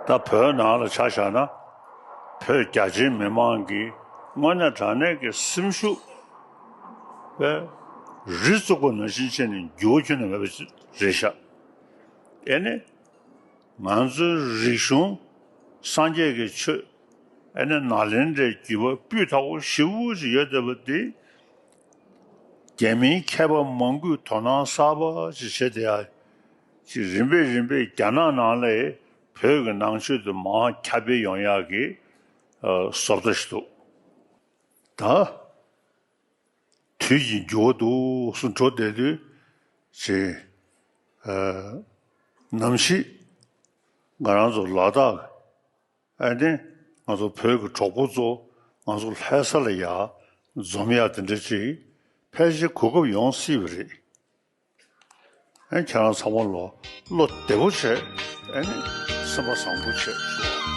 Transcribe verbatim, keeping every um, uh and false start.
ད་བོད་ནང་ལ་ཆ་བཞག་ན། བོད་རྒྱ་ཆེའི་མི་མང་གིས་དངོས་གནས་དྲང་གནས་ཀྱི་སེམས་ཤུགས་པས་རི་བཙུགས་པ་ནང་བཞིན་བྱས་ནས་འགྱུར་བ་ཁྱོན་ནས་མེད་པ་རེད་ཤག་ཨེ་ནི། ང་ཚོའི་རིག་གཞུང་། སངས་རྒྱས་ཀྱི་ཆོས། ཨེ་ནི་ནཱ་ལེནྡྲའི་བརྒྱུད་པ་སྤུས་དག་པོ་ཞེ་པོ་ཅིག་ཡོད་བསྡད་པ་འདི། རྒྱ་མིའི་མཁས་པ་མང་པོས་དོ་སྣང་གསར་པ་ཅིག་བྱས་བསྡད་ཡ། ཅིག་རིམ་པས་རིམ་པས་རྒྱ་ནག་ནང་ལ་བོད་ཀྱི་ནང་ཆོས་དེ་མར་ཁྱབ་སྤེལ་ཡོང་ཡག་གི་ཨ་བཟོ་ལྟ་ཞིག་འདུག་ད་དུས་ཀྱི་འགྱུར་བ་འདུག་སེ་འགྲོ་བསྡད་དུས། ཅིག་ཨ་ནམ་ཞིག་ང་རང་ཚོ་ལ་དྭགས། ཨ་ནི་ང་ཚོ་བོད་ཀྱི་གྲོགས་པོ་ཚོ་ང་ཚོ་ལྷ་ས་ལ་ཡར་འཛོམས་ཡག་དེ་འདྲ་ཅིག་ཕལ་ཆེར་གོ་སྐབས་ཡོང་སྲིད་པ་རེད། ཨ་ཁྱེད་རང་ཚང་མ་ལོ་བློ་བདེ་པོ་བྱས། ཨ་ནི་སེམས་པ་བཟང་པོ་བྱས།